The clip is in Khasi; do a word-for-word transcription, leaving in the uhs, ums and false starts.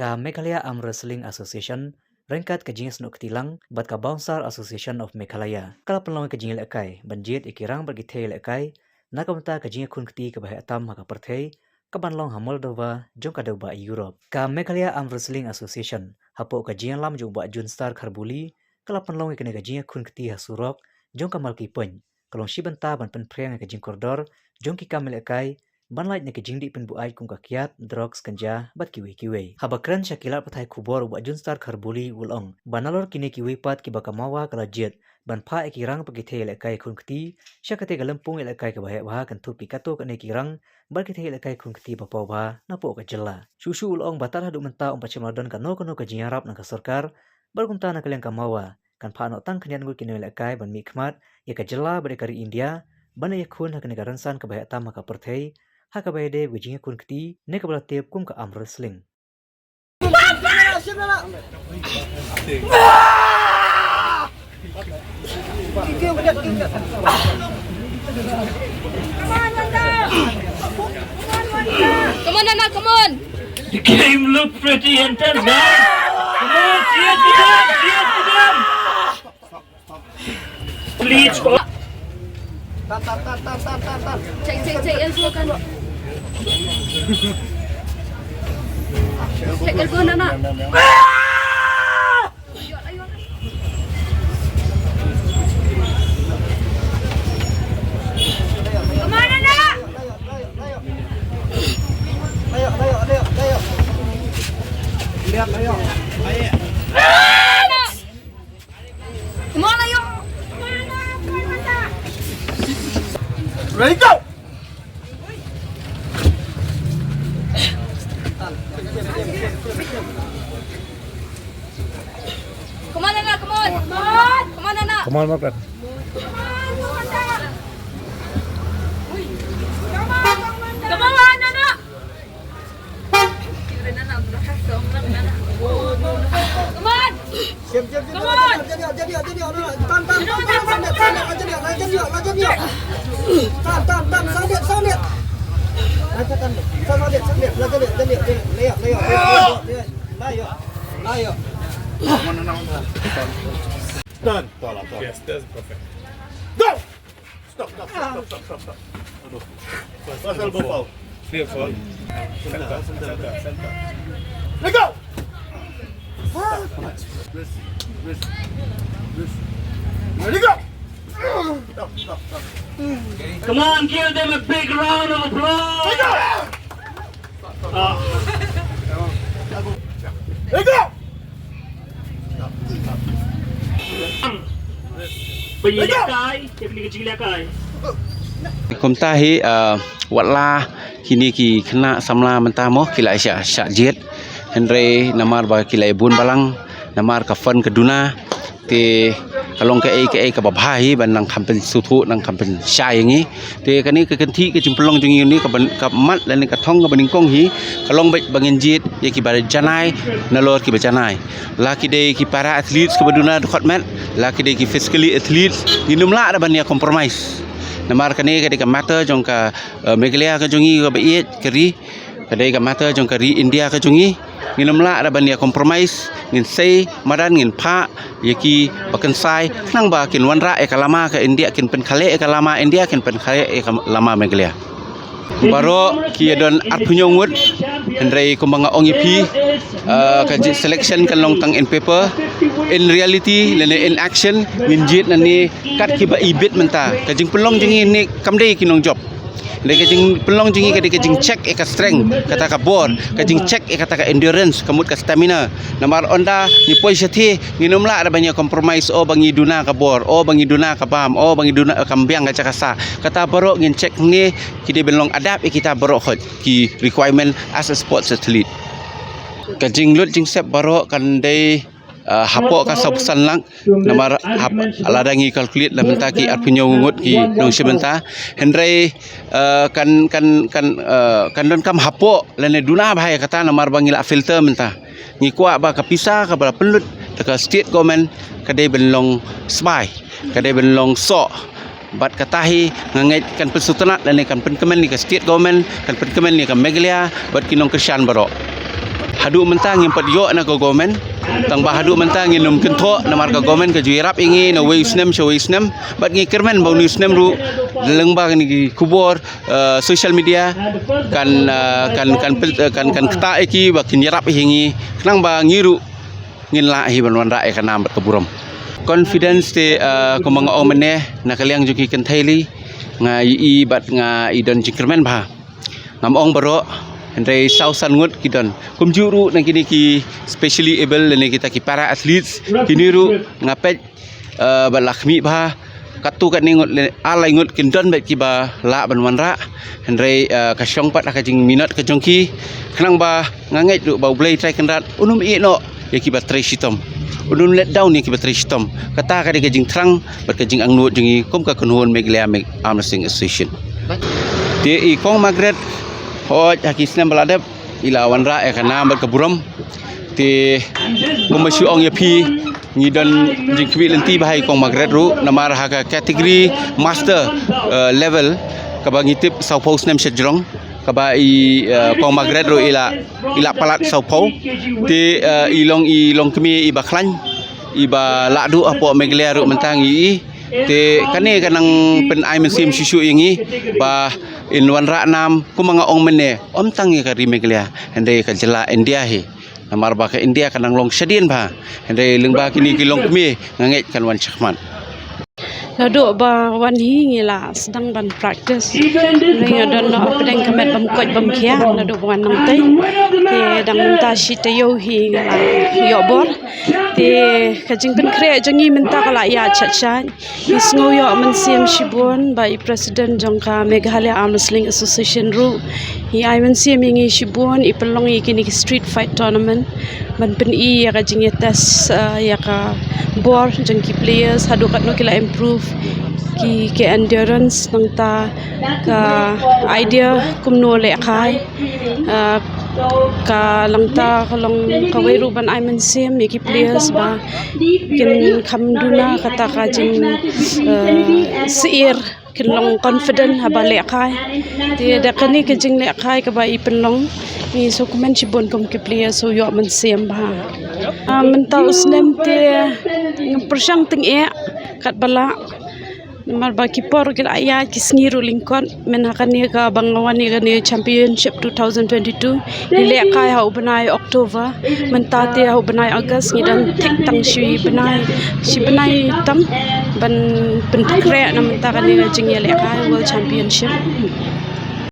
Ka Meghalaya Arm Wrestling Association ryngkat ka Jingïasnoh Kti Lang bad ka Bouncer Association of Meghalaya ka la pynlong ïa ka jingïalehkai ban jied ïa ki rang bad ki thei ïalehkai na ka bynta ka jingïakhun kti kaba heh tam ha ka pyrthei kaban long ha Moldova jong ka dewbah Europe. Ka Meghalaya Arm Wrestling Association hapoh ka jingïalam jong u Bah Junstar Kharbuli ka la pynlong ïa kane ka jingïakhun kti ha surok jong ka Malki Point, ka long shi bynta ban pynphriang ïa ka jingkordor jong ki kam ïalehkai ban lait na ki jingdih pynbuaid kum ka kiad, drugs, ganja bad kiwei kiwei. Haba kren sha ki lad pathai khubor, u Bah Junstar Kharbuli u la ong ba nalor kine kiwei pat kiba ka MAWA ka la jied ban phah ïa ki rang bad ki thei ïalehkai khun kti sha katei ka lympung ïalehkai kaba heh bha kynthup ki katto katne ki rang bad ki thei ïalehkai khun kti ba paw bha napoh ka jylla. Shuh shuh u la ong ba tad haduh mynta ym pat shym la don kano kano ka jingïarap na ka sorkar, bad kumta na ka liang ka MAWA kan phah noh tang khyndiat ngut ki nongïalehkai ban mihkhmat ïa ka jylla bad ïa ka ri India ban ïakhun ha kane ka rynsan kaba heh tam ha ka pyrthei, ha kaba ïadei bad ka jingïakhun kti ne kaba la tip kum ka arm wrestling. Come on, Nana, come on. The game look pretty intense, guys. Come on, cheers for them, cheers for them. Please. Check, check, check, elbow kan. Check elbow, Nana. Come on, Nana. Come on, Nana. Ready, go! Come on, Nana, come on. Come on, Nana. Come on, Margaret. Come on, Nana. Come on, Nana. Come on. Come on. Done. Yes, that's perfect. Go! Stop, stop, stop, stop, stop, stop. Aduh. Pasal bau. Clear foul. Center, center, center. Let go! Stop, stop, stop. Wrist, wrist, wrist. Let go! Stop, stop, stop. Come on, give them a big round of applause. Let go! Kumta hi, uh, watla kine ki khynnah samla mynta mo ki la shah, shah jied. Hynrei namar ba ki la bun balang, namar ka fund ka duna, te ka long kaei kaei kaba bha hi ban nang kham pynsngewthuh, nang kham pynshai ïa ngi. Te kane ka kynthih ka jingpynlong jong ngi ne ka ban, ka mat lane ka thong kaba nyngkong hi ka long beit ba ngin jied ïa kiba janai nalor kiba janai. La ki dei ki para athletes kiba duna dkhot met, la ki dei ki physically athletes, ngin ym lah da ban ïa compromise. Namar kane ka dei ka matter jong ka, eh, Meghalaya ka jong ngi kaba ïeit ka ri. Ka dei ka matter jong ka ri India ka jong ngi. Ngin ym lah da ban ïa compromise, ngin sei madan, ngin phah ïa kiba kynsai khnang ba kin wanrah ïa ka lama ka India, kin pynkhleh ïa ka lama India, kin pynkhleh ïa ka lama Meghalaya. Baroh ki ïa don arphew hynñiew ngut, hynrei kumba nga ong ïa phi, uh, ka ji-, selection kan long tang in paper. In reality lane in action ngin jied nangne kat kiba ibit mynta. Ka jingpynlong jong ngi ne kam dei ki nongjop. Dei ka jingpynlong jong ngi ka dei ka jingcheck ïa ka strength, kata ka bor, ka jingcheck ïa kata ka endurance, ka mut ka stamina. Namar ynda ngi poi shathie ngin ym lah da ban ïa compromise, o ba ngi duna ka bor, o ba ngi duna ka bam, o ba ngi duna, eh, kam biang ka jaka sah. Kata baroh ngin check ne ki dei ban long adapt ïa kita baroh khoit ki requirement as a sports athlete. Ka jinglut jingsep baroh kan dei, eh, hapoh ka sawphew san lak. Namar hap-, lada ngi calculate la mynta ki arphew hynñiew ngut ki nongshim bynta. Hynrei, eh, kan, kan, kan, eh, kan donkam hapoh lane duna bha ïa kata namar ba ngi la filter mynta. Ngi kwah ba ka pisa kaba la pynlut da ka state government ka dei ban long sbai, ka dei ban long soh. Bad kata hi nga ngeit kan pynsngewtynnat lane kan pynkmen ïa ka state government, kan pynkmen ïa ka Meghalaya bad ki nongkyrshan baroh. Haduh mynta ngim pat ïoh na ka government, tang ba haduh mynta ngin ym kynthoh namar ka government ka ju ïarap ïa ngi na wei u snem sha wei u snem, bad ngi kyrmen ba une u snem ruh lyngba kine ki khubor, eh, social media kan, eh, kan kan pil- eh, kan kan ktah ïa ki ba kin ïarap ïa ngi, khnang ba ngi ruh ngin lah hi ban wanrah ïa ka nam bad ka burom. Confidence te, eh, kumba nga ong mynne, na ka liang jong ki kynthei lei nga ïohi bad nga i don jingkyrmen bha. Ngam ong baroh, hynrei saw san ngut ki don. Kumjuh ruh na kine ki specially able lane kita ki para athletes, kine ruh nga peit, eh, ba la khmih bha. Katto katne ngut lane ar lai ngut kin don bad kiba lah ban wanrah. Hynrei, eh, ka shong pat ha ka jingminot ka jong ki. Khnang ba nga ngeit ruh ba U Blei Trai Kynrad un ym ïeh noh ïa kiba trei shitom. Un ym let down ïa kiba trei shitom. Kata ka dei ka jingthrang bad ka jingangnud jong ngi kum ka kynhun Meghalaya Meg- Arm Wrestling Association. Te i Kong Margaret, hooid ha ki snem ba la dep i la wanrah ïa ka nam bad ka burom. Te kumba shu ong ïa phi, ngi don jingkhmih lynti bha ha i Kong Margaret ruh namar ha ka category master, eh, level kaba ngi tip sawphew snem sha jrong, kaba i, eh, Kong Margaret ruh i la i la palat sawphew. Te, eh, i long i longkmie iba khlaiñ, iba lah duh hapoh Meghalaya ruh mynta ngi i. Te kane ka nang pyn-ai mynsiem shuh shuh ïa ngi ba in wanrah nam kumba nga ong mynne, ym tang ïa ka ri Meghalaya, hynrei ka jylla India hi. Namar ba ka India ka nang long shadien bha, hynrei lyngba kine ki longkmie nga ngeit kan wan shakhmat. Naduh ba wan hi ngi la sdang ban practice. Ngi don noh hapdeng ka met bym koit bym khia naduh ba wan nangtei. Te dang mynta shi taïew hi ngi la ïoh bor. Te ka jingpynkhreh jong ngi mynta ka la ïaid shat shat. Ngi sngew ïoh mynsiem shibun ba i president jong ka Meghalaya Arm Wrestling Association ruh i ai mynsiem ïa ngi shibun, i pynlong ïa kine ki street fight tournament ban pyni ïa ka jingïatest, eh, ïa ka bor jong ki players haduh katno ki la improve ki, ki endurance, nangta ka idea kumno lehkai, eh, ka nangta ka long kawei ruh ban ai mynsiem ïa ki players ba kin kham duna kata ka jing, eh, syier, kin long confident haba lehkai. Te da kane ka jinglehkai kaba i pynlong, ngi sngewkmen shibun kum ki players, shu ïoh mynsiem bha. Ah, mynta u snem te ngam pyrshang tyngeh katba lah. Namar ba ki por ki la ïaid, ki sngi ruh lyngkot, myn ha kane kaba nga wan ïa kane championship two thousand twenty-two. Ngi lehkai ha u bnai October, mynta te ha u bnai August, ngi dang thik tang shi bnai, shi bnai tang ban pynkhreh na mynta kane ka jingïalehkai World Championship.